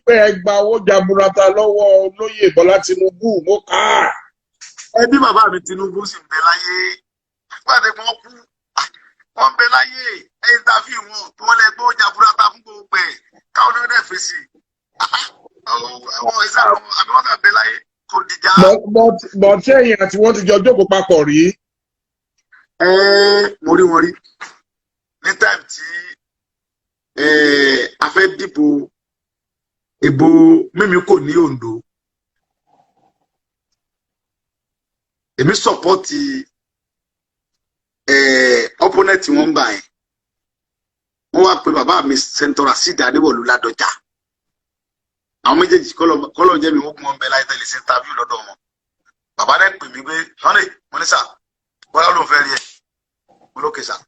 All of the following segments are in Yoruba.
wípé ẹ gba owó jaburata lọ́wọ́ olóyè Bọ́lá Tinubu, mo kà á. Ẹbí bàbá mi Tinubu sì ń bẹ láyé. Pàdé wọn kú, wọn ń bẹ láyé. Ẹyin tá a fi wọn tí wọn lè gbọ́ jaburata fún gbogbo ẹ, káwọn náà dẹ̀ fèsì àwọn ìsà àwọn àbí wọn kà bẹ láyé, kò dìjà. But ṣé ẹ̀yin àti wọ́n ti jọ jókòó papọ̀ rí? Ẹ mo rí wọn rí ní time tí a fẹ́ dìbò ìbò mímí kò ní Ondo. Èmi support opponent wọn gbà yẹn. Wọ́n wá pe bàbá mi, Senator Rasheed Adéwọ̀lú Ládọjà. Àwọn méjèèjì kọ́lọ̀ jẹ́ mi, wọ́n kún wọn bẹ láyé tẹ́lẹ̀ sí interview lọ́dọ̀ wọn. Bàbá rẹ̀ pè mí pé, "Sunday," mo ní, "Sir." "Bọ́lá ló ń fẹ́ rí ẹ." Mo lókè sir.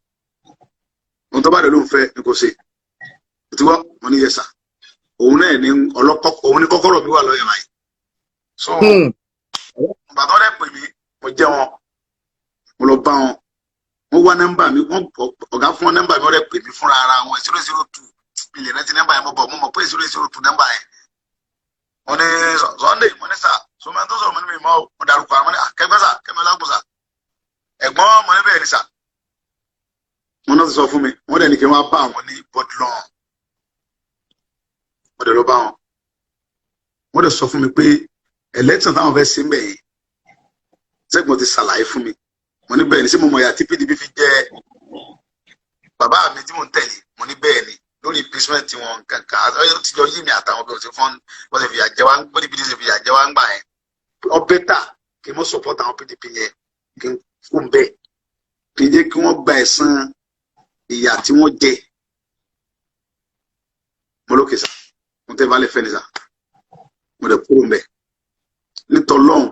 Ohun tó bá dẹ̀ ló ń fẹ́ ni kò ṣe òtí wọ́n. Mo ní, "Yes, sir." Òun náà ní ọlọ́kọ́, òun ní kọ́kọ́rọ́ mi wà lọ́yẹ̀ báyìí. So bàbá rẹ̀ pè mí, mo jẹ́ wọn, mo lọ bá wọn. Wọ́n wá nọ́mbà mi, wọ́n ọ̀gá fún wọn nọ́mbà mi. Wọ́n rẹ̀ pè mí fúnra ara wọn, 002 ilẹ̀ náà ti nọ́mbà yẹn. Mo bọ̀, mo mọ̀ pé 002 nọ́mbà yẹn. Wọ́n ní, "Sunday." Mo ní, "Sir." Sọmọ tó sọ̀rọ̀, mo ní mi mọ́. Mo dárúkọ àwọn. Mo ní akẹgbẹ́ sir, kẹmẹ lágbo sir, ẹ̀gbọ́n. Mo ní, "Bẹ́ẹ̀ ni, sir." Wọ́n náà ti sọ fún mi, wọ́n dẹ̀ ní kí wọ́n bá àwọn ní Bodlon. Mo dẹ̀ lọ bá wọn. Wọ́n dẹ̀ sọ fún mi pé election táwọn fẹ́ ṣe ń bẹ̀ yẹn, sẹ́gbọ̀n ti ṣàlàyé fún mi. Mo ní, "Bẹ́ẹ̀ ni." "Ṣé mo mọ̀ ìyà tí PDP fi jẹ́ bàbá mi tí mò ń tẹ̀lé?" Mo ní, "Bẹ́ẹ̀ ni," lórí impeachment wọn kankan. Ó ti jọ yí mi àtàwọn bí wọ́n ti fọ́n, wọ́n ti fìyà jẹ wá, PDP ti fìyà jẹ wá ń gbà yẹn. Ó better kí n mọ́ support àwọn PDP yẹn, kí n kú bẹ́ẹ̀, kí n jẹ́ kí wọ́n gba ẹ̀san ìyà tí wọ́n jẹ. Mo lókè sir, mo tẹ́ bá lè fẹ́ ni, sir. Mo dẹ̀ kúrò mbẹ̀. Nítọ́lọ́hún,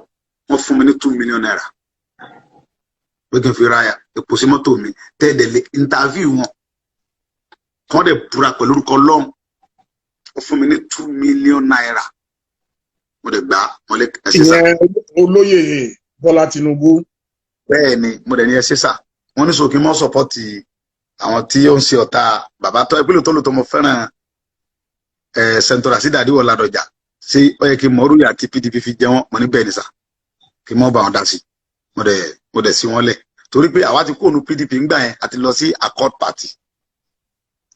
wọ́n fún mi ní ₦2 million pé kí n fi ra epo sí mọ́tò mi. Tẹ́ẹ̀dẹ̀ lé interview wọn, kí wọ́n dẹ̀ búra pẹ̀lú orúkọ lọ́hùn. Wọ́n fún mi ní ₦2 million, mo dẹ̀ gbà. Mo lè ẹ ṣe sir. Ìyẹn olóyè Bọ́lá Tinubu? Bẹ́ẹ̀ ni. Mo dẹ̀ ní, "Ẹ ṣe, sir." Wọ́n ní sọ kí n mọ́ support àwọn tí ó ń ṣe ọ̀tá bàbá tó ẹgbẹ́ lóòótọ́. Lóòótọ́, mo fẹ́ràn ẹ̀ Senator Rasheed Adéwọ̀lú Ládọjà. Ṣé ó yẹ kí n mọ orúyà àti PDP fi jẹ wọ́n? Mo ní, "Bẹ́ẹ̀ ni, sir," kí n mọ́ bá wọn dá sí. Mo dẹ̀ sí wọn lẹ̀ torí pé àwa ti kó nu PDP ńgbà yẹn, àti lọ sí Accord Party.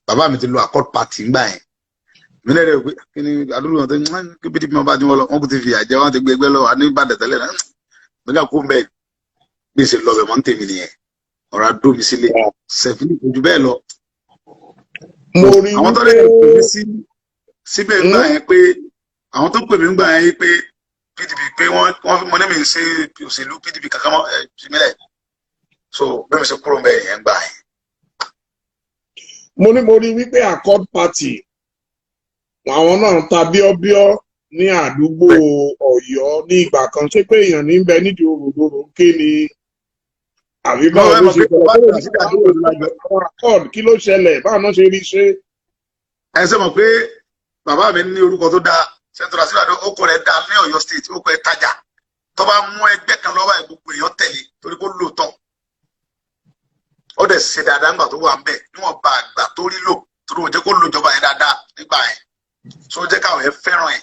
Bàbá mi ti lọ Accord Party ńgbà yẹn. Mi náà rẹ̀ pé kí ni àdúgbò wọn tó ń kí PDP wọn bá ti wọn lọ, wọn kò ti fìyà jẹ wọn, ti gbé ẹgbẹ́ lọ ní Ìbàdàn tẹ́lẹ̀ náà. Nígbà kó mbẹ́ bí n ṣe lọ bẹ̀ mọ́ ń tèmi nìyẹn. Ọ̀rọ̀ adó mi sílẹ̀ sẹ̀fí ojú bẹ́ẹ̀ lọ. Mo rí Àwọn tó wípé lè pè mí sí síbẹ̀ ńgbà yẹn pé àwọn tó pè mí ńgbà yẹn pé PDP pé wọ́n fi mọ ní mi ṣe òṣèlú PDP kankan mọ́ ẹ símílẹ̀. So bí mi ṣe kúrò mbẹ́ yẹn gbà yẹn. Mo ní mo rí wípé Accord Party, àwọn náà ń ta bíọ́bíọ́ ní àdúgbò Ọ̀yọ́ ní ìgbà kan. Ṣé pé èèyàn ní bẹ nídìí òròdòrò ń ké ni, àbí báwo ló ṣe ṣẹlẹ̀? Àwọn Accord, kí ló ṣẹlẹ̀? Báwo náà ṣe rí ṣe? Ẹ ṣe mọ̀ pé bàbá mi ní orúkọ tó dáa. Senator Rasheed Adé, ó kọ rẹ̀ dáa ní Ọ̀yọ́ State, ó kọ ẹ̀ tajà. Tó bá mú ẹgbẹ́ kan lọ́wọ́ ẹ̀, gbogbo èèyàn tẹ̀lé torí kó lóòótọ́. Ó dẹ̀ ṣe dáadáa nígbà tó wà ń bẹ̀, níwọ̀n bá àgbà tó rí lò, torí wọ́n jẹ́ kó lo ìjọba yẹn dáadáa nígbà yẹn. So ó jẹ́ káwọn yẹn fẹ́ràn ẹ̀.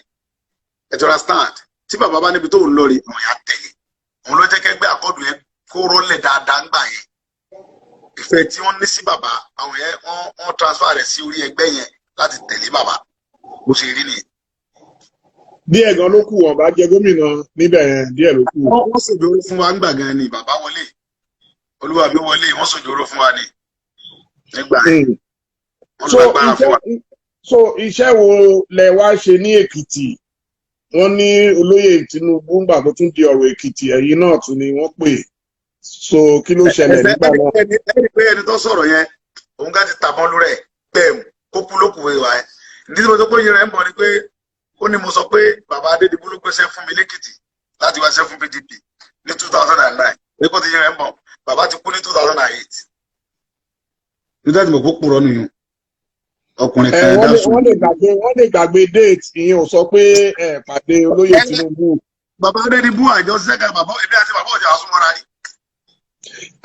Ẹ ti understand? Tí bàbá bá níbi tó ń lọ rí, àwọn yẹn á tẹ̀lé. Òun ló jẹ́ kẹ́gbẹ́ Accord yẹn kó rọ́lẹ̀ dáadáa ńgbà yẹn. Ìfẹ́ tí wọ́n ní sí bàbá, àwọn yẹn wọ́n transfer rẹ̀ sí orí ẹgbẹ́ yẹn láti tẹ̀lé bàbá. Bó ṣe rí nìyẹn. Díẹ̀ gan ló kù wọ́n bá jẹ gómìnà níbẹ̀ yẹn, díẹ̀ ló kù. Wọ́n ṣòjòrò fún wa ńgbà gan ni bàbá wọlé, olúwa mi wọlé. Wọ́n ṣòjòrò fún wa ni nígbà yẹn. Wọ́n So lágbára fún wa. So iṣẹ́ wo lẹ wá ṣe ní Èkìtì? Wọ́n ní olóyè Tinubu ńgbà tó tún di ọ̀rọ̀ Èkìtì, ẹ̀yin náà tún ni wọ́n pè. So kí ló ṣẹlẹ̀ nígbà náà? Ẹni pé ẹni tó sọ̀rọ̀ yẹn, òun ká ti tàbọn lórí ẹ̀ bẹ́ẹ̀ kó kú ló kù wá ẹ̀. Ní tí mo sọ pé yẹn rẹ̀ ń bọ̀ ni pé ó ní mo sọ pé bàbá Adédìbú ló gbéṣẹ́ fún mi lẹ́kìtì láti wá ṣe fún PDP ní 2009. Pé kó ti yẹn rẹ̀ ń bọ̀, bàbá ti kú ní 2008. Nígbà tí mo kó purọ́ nìyẹn, ọkùnrin Ẹ kan wọ́n dá lè sùn. Wọ́n lè gbàgbé date. Ìyẹn ò sọ pé ẹ pàdé olóyè Tinubu. Bàbá Adédìbú, àjọ sẹ́ka bàbá, èmi àti bàbá ọjà àsúnmọ́ra rí.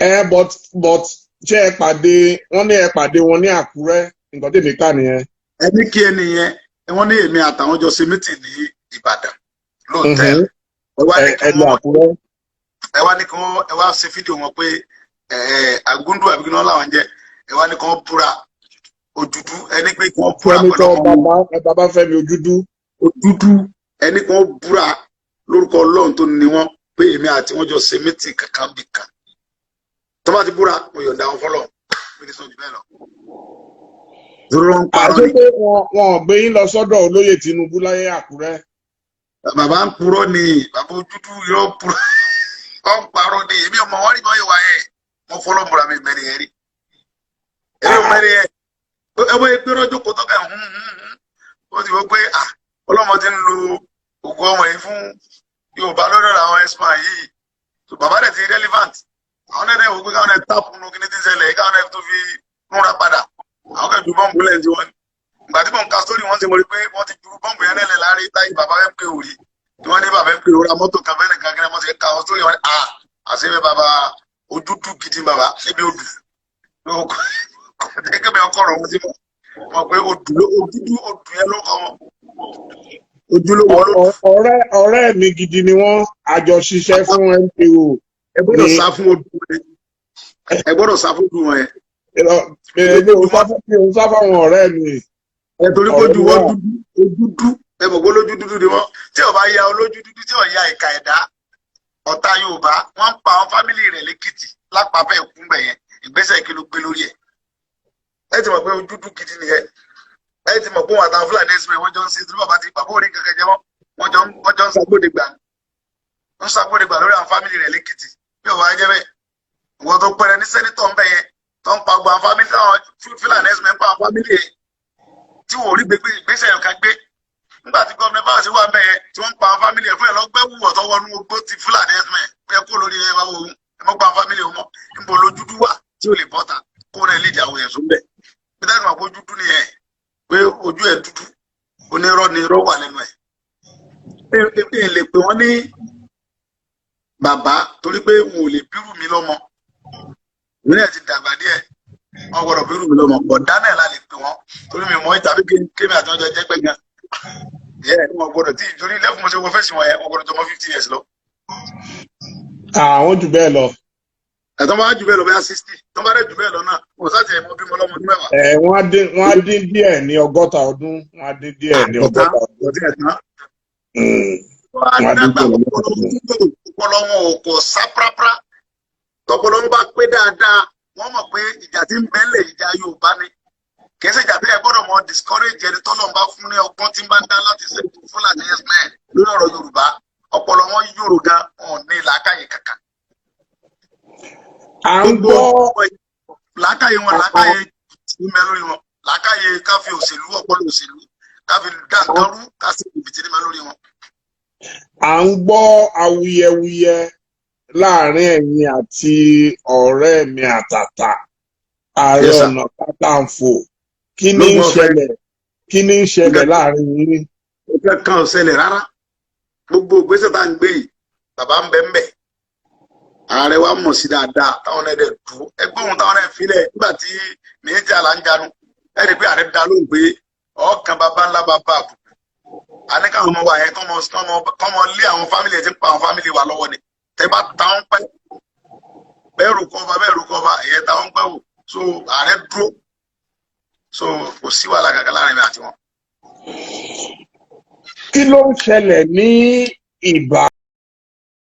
Ẹ but ṣé ẹ pàdé? Wọ́n ní ẹ pàdé wọn ní Àkúrẹ́. Nǹkan tèmi kà nìyẹn. Ẹni kí ẹni yẹn Wọ́n ní èmi àtàwọn jọ ṣe meeting ní Ìbàdàn lóòótẹ́. Ẹ wá ní kí Ẹ lọ wọ́n Àkúrẹ́. Ẹ wá ní kí wọ́n, ẹ wá ṣe fídíò wọn pé ẹ àgúndù àbí kí wọ́n làwọn jẹ́. Ẹ wá ní kí wọ́n búra Òdúdú, ẹni pé kí wọ́n búra pẹ̀lú Senator ọmọ wọn. Bàbá Babafẹ́mi Ojúdú. Òdúdú, ẹni kí wọ́n búra lórúkọ Ọlọ́run tó ní wọn pé èmi àti wọn jọ ṣe meeting kankan bì kan. Tó bá ti búra, mo yọ̀ǹda wọn fọlọ́ mi ní sọ jù bẹ́ẹ̀ lọ. Dúró ń parọ́ Àti ni. pé wọn ò gbé yín lọ sọ́dọ̀ olóyè Tinubu láyé Àkúrẹ́? Bàbá ń purọ́ ni. Bàbá Ojúdú yóò purọ́, ó ń parọ́ ni. Èmi ọmọ wọn rí bọ́ ìwà ẹ̀ mo fọlọ́ múra mi mẹ́rin yẹn rí. Èmi ò mẹ́rin yẹn. Ẹ bọ́ ẹgbẹ́ rọ́jò kó tọ́ka ẹ̀ hún hún hún. Ó ti wọ́n pé à ọlọ́mọ ti ń lo ògùn ọmọ yìí fún Yorùbá lọ́dọ̀ àwọn ẹ̀sùn yìí. So bàbá rẹ̀ ti relevant. Àwọn náà dẹ̀ wò pé káwọn náà tap nínú kíní tí ń ṣẹlẹ̀ yìí, káwọn náà tó fi múra padà. Àwọn kan ju bọ́ǹbù lẹ́yìn tí wọ́n ní. Ìgbà tí mò ń ka sórí wọn ti mo rí pé wọ́n ti ju bọ́ǹbù yẹn lẹ́lẹ̀ láàrin táyì bàbá MK ò rí tí wọ́n ní bàbá MK ò ra mọ́tò kan fẹ́ẹ́ nìkan kí wọ́n ti ka àwọn sórí wọn. À àṣẹ bàbá Ojúdú gidi, bàbá níbi odù gẹ́gẹ́ bí ọkọ̀ rọ̀ wọ́n ti mọ̀ pé odù Ojúdú, odù yẹn ló kọ́ wọn, ojúlówó ló. Ọ̀rẹ́ mi gidi ni wọ́n. A jọ ṣiṣẹ́ fún MKO. Ẹ gbọ́dọ̀ ní sá fún odù wọn, ẹ gbọ́dọ̀ sá fún odù wọn yẹn. Èmi ò sá fún, mi ò sá fáwọn ọ̀rẹ́ mi. Ẹ torí pé Ọ̀rẹ́ ojú mi wọn wà. dúdú, ojúdú. Ẹ mọ̀ pé olójú dúdú ni wọ́n. Tí ó bá ya olójú dúdú, tí ó ya ìka ẹ̀dá, ọ̀tá Yorùbá, wọ́n ń pa àwọn family rẹ̀ lẹ́kìtì lápapẹ̀ ẹ̀kún bẹ̀ yẹn. Ìgbésẹ̀ kí ló gbé lórí ẹ̀? Ẹ ti mọ̀ pé ojú dúdú gidi nìyẹn. Ẹ ti mọ̀ pé wọn àtàwọn Fúlàní ẹ̀sìn wọ́n jọ ń ṣe tí bàbá ti bàbá òní kankan jẹ wọ́n jọ ń ṣàgbọ́dẹ̀gbà, ń ṣàgbọ́dẹ̀gbà lórí àwọn family rẹ̀ lẹ́kìtì. Bí ò bá jẹ́ bẹ́ẹ̀, ìwọ́n tó pẹrẹ ní senator ń bẹ̀ yẹn tó ń pa gbogbo àwọn family táwọn Fúlàní ẹ̀sìn ń pa àwọn family yẹn tí wò rí gbégbé ìgbésẹ̀ yẹn kan gbé nígbà tí gómìnà báwa sí wà mẹ́yẹ tí wọ́n ń pa àwọn family ẹ̀ fún ẹ̀ lọ́gbẹ́ wùwọ̀ tó wọnú ogbó ti Fúlàní ẹ̀sìn ẹ̀ pé kó lórí ẹ̀ bá wò ó, ẹ̀ mọ́ pa àwọn family wọn mọ́. Níbo lójúdú wà tí ò lè bọ́ta kó rẹ̀ lè jà àwọn ẹ̀sùn bẹ̀ pété àti màá dúdú ni ẹ̀ pé ojú ẹ̀ dúdú, onírọ́ ni irọ́ wà lẹ́nu ẹ̀. Ẹ lè pè wọ́n ní bàbá torí pé wọn ò lè bírù mi lọ́mọ. Èmi náà ti dàgbà díẹ̀, wọn gbọ́dọ̀ bírù mi lọ́mọ. Bọ̀dá náà la lè pè wọ́n torí mi mọ̀ tàbí kémi àti wọn jọ jẹ́ gbẹ̀ngàn yẹ. Wọn gbọ́dọ̀ tí ìtorí lẹ́fún mo ṣe wọ fèsì wọn yẹn, wọn gbọ́dọ̀ tó mọ́ 50 years lọ. Àwọn jù bẹ́ẹ̀ lọ. Ẹ̀tọ́ bá jù bẹ́ẹ̀ lọ, bẹ́ẹ̀ 60 tó bá dẹ̀ jù bẹ́ẹ̀ lọ náà, wọn sá tiẹ̀ mọ bímọ lọ́mọ ọdún 10. Ẹ wọ́n á dín díẹ̀ ní 60 ọdún. Wọ́n á dín díẹ̀ ní 60 ọdún. Ọtí ẹ̀tàn. Wọ́n á dín Wọ́n á díẹ̀ ní dàgbà. 60 ọdún. Ọpọlọ wọn ò kò sá prápra. Tọpọlọ wọn bá pé dáadáa, wọ́n mọ̀ pé ìjà tí ń bẹ́lẹ̀, ìjà Yorùbá ni, kì í ṣe ìjà tí ẹ gbọ́dọ̀ mọ discourage ẹni tọ́lọ̀ ń bá fún ní ọgbọ́n tí ń bá ń dá láti ṣe Fúlàní ẹ̀sìn lórí ọ̀rọ̀ Yorùbá. Ọpọlọ wọn yòrò gan, wọn ò ní làákàyè kankan. À ń Gbogbo gbọ́. Làákàyè wọn, làákàyè tí ń bẹ lórí wọn, làákàyè ká fi òṣèlú, ọpọlọ òṣèlú ká fi dá nǹkan rú, ká sì jìbìtì ní bẹ lórí wọn. À ń gbọ́ awuyewuye láàrin ẹ̀yin àti ọ̀rẹ́ mi àtàtà, Ààrẹ Yes, sir. Ọ̀nà Kakanfò. Kí ni ń Lógún ọ̀fẹ́. ṣẹlẹ̀? Kí ni ń ṣẹlẹ̀ láàrin yín? Nǹkan kan ò ṣẹlẹ̀ rárá. Gbogbo ìgbésẹ̀ tá à ń gbé yìí, bàbá ń bẹ ń bẹ, ààrẹ wa mọ̀ sí dáadáa. Táwọn náà dẹ̀ dúró ẹgbẹ́ ohun táwọn náà filẹ̀ nígbà tí méjì àlà ń janu, ẹ rí i pé ààrẹ dá lóhùn pé ọkàn bàbá ńlá bàbá àbùkù àní káwọn ọmọ wa yẹn kọ́mọ lé àwọn family ẹ̀ tí ń pa àwọn family wa lọ́wọ́ ni. Tẹ́ bá táwọn pẹ́ bẹ́ẹ̀ rò kọ́ ọba, bẹ́ẹ̀ rò kọ́ ọba ẹ̀yẹ táwọn pẹ́ wò. So ààrẹ dúró, so kò sí wàhálà kankan láàrin mi àti wọn. Kí ló ń ṣẹlẹ̀ ní Ìbà